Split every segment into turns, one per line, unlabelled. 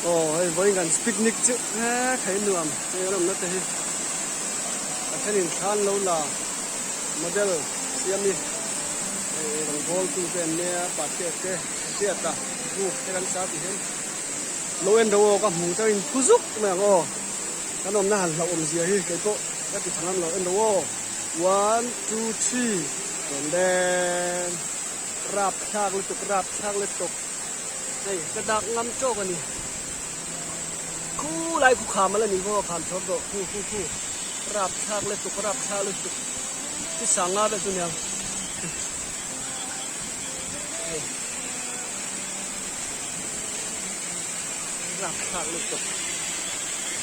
Aw hei vawiin kan picnic chu he thei nuam hei an awmna te hi a thenin thlan lo la model siami hei rawn bawl tu te an nia pate te hriat a buk te kan sa tih hian lo en ro aw ka hmu chuan in phu zuk mai ang aw kan awmna han hlauh awm zia hi kei pawh ka ti tha ngam lo en ro aw one two three rawn leng rap thlak lutuk rap thlak lutuk. Hei ka dak ngam tawk a ni. Khu lai khu kham ala ni maw kham chhawm tawh khu khu khu rap thlak lutuk rap thlak lutuk i sang nga vel chu niang hei rap thlak lutuk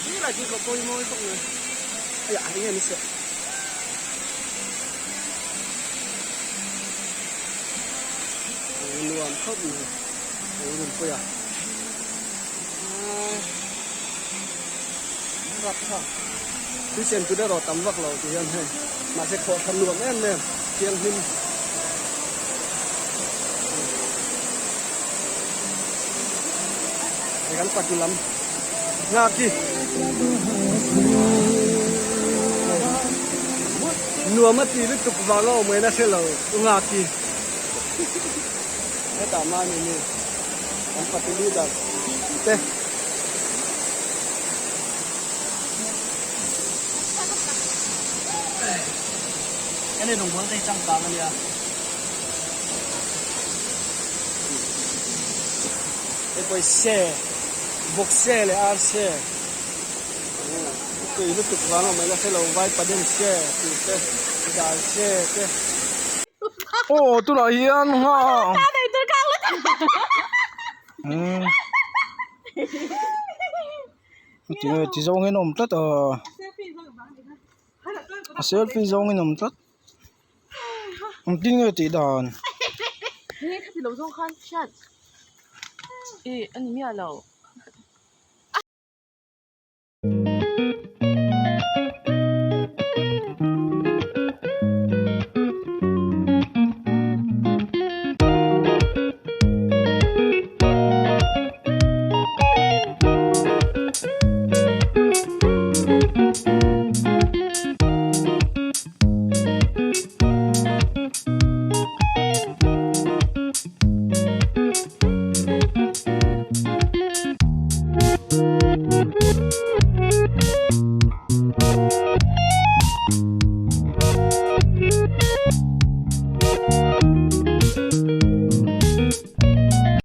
hi lai chu ka pawimawh bawk mai a yah eng nge ni se. Nuam khawp mai eng room pawih a rap thlak tui chen tut erawh tam vak lo tih hian hei mahse khawh tha nuam em em thianghlim hei kan patu lam nghak hi nuam a ti lutuk vang a awm ngaihna hre lo u nghak hi. Hetah mahni mi an party leader te Hei rawngbawl te hi changkang a nia. Hei pawh hi se vawk se leh ar se tui lutuk vang a awm mai la hrelo vaipaden se tih te dal se te.
Aw tunah hian ngha tinge ti zawng hian a awm tlat a a selfie zawng in a awm tlat engtin nge tih dan.